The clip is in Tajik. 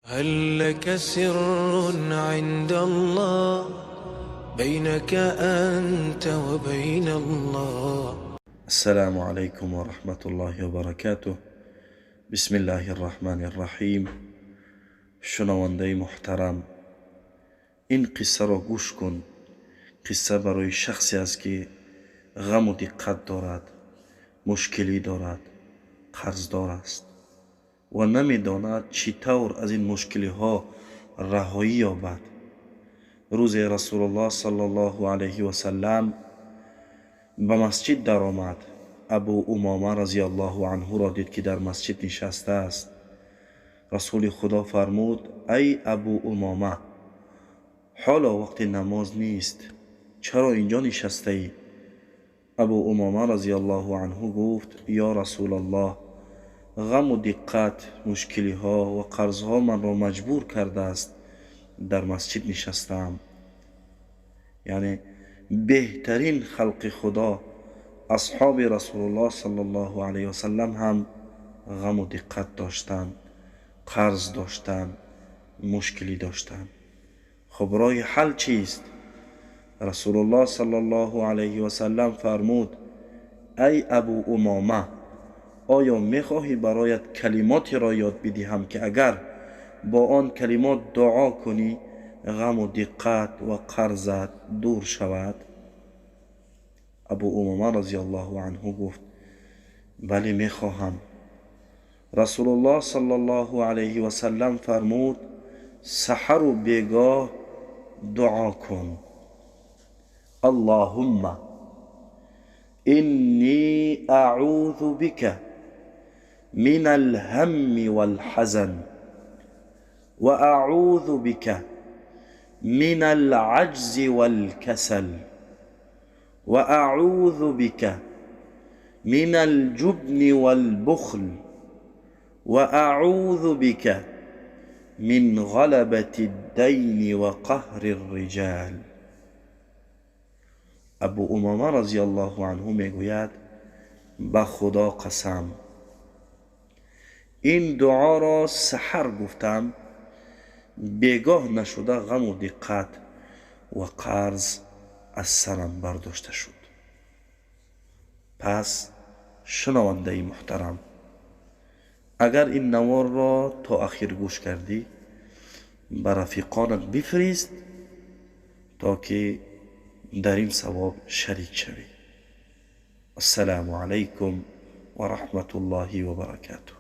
هل لك سر عند الله بينك أنت وبين الله؟ السلام عليكم ورحمة الله وبركاته. بسم الله الرحمن الرحيم. Шунавандаи муҳтарам, ин қиссаро гӯш кун. Қисса барои шахсе аст, ки ғаму диққат дорад, мушкилӣ дорад, қарздор аст ва намедонад, чӣ тавр аз ин мушкилиҳо раҳоӣ ёбад. Рӯзе Расулуллоҳ саллаллоҳу алайҳи васаллам ба масҷид даромад. Абу Умома разиаллоҳу анҳуро дид, ки дар масҷид нишастааст. Расули Худо фармуд: «Ай Абу Умома, ҳоло вақти намоз нест, чаро инҷо нишастаӣ?» Абу Умома разиаллоҳу анҳу гуфт: «Ё Расулаллоҳ, ғаму диққат, мушкилиҳо ва қарзҳо манро маҷбур кардааст, дар масҷид нишастаам». Яъне беҳтарин халқи Худо, асҳоби Расулуллоҳ саллаллоҳу алайҳи васаллам ҳам ғаму диққат доштанд, қарз доштанд, мушкилӣ доштанд. Хуб, роҳи ҳал чист? Расулуллоҳ саллаллоҳу алайҳи васаллам фармуд: «Ай Абу Умома, оё мехоҳӣ бароят калимотеро ёд бидиҳам, ки агар бо он калимот дуо кунӣ, ғаму диққат ва қарзат дур шавад?» Абу Умома разиаллоҳу анҳу гуфт: «Бале, мехоҳам». Расулуллоҳ саллаллоҳу алайҳи васаллам фармуд: «Саҳару бегоҳ дуо кун: Аллоҳумма инни аъузу бика من الهم والحزن، وأعوذ بك من العجز والكسل، وأعوذ بك من الجبن والبخل، وأعوذ بك من غلبة الدين وقهر الرجال». Абу Умома разиаллоҳу анҳу мегӯяд: «Ба Худо қасам, ин дуоро саҳар гуфтам, бегоҳ нашуда ғаму диққат ва қарз аз сарам бардошта шуд». Пас, шунавандаи муҳтарам, агар ин наворро то ахир гӯш кардӣ, ба рафиқонат бифирист, то ки дар ин савоб шарик шавӣ. Ассалому алайкум ва раҳматуллоҳи ва баракатуҳ.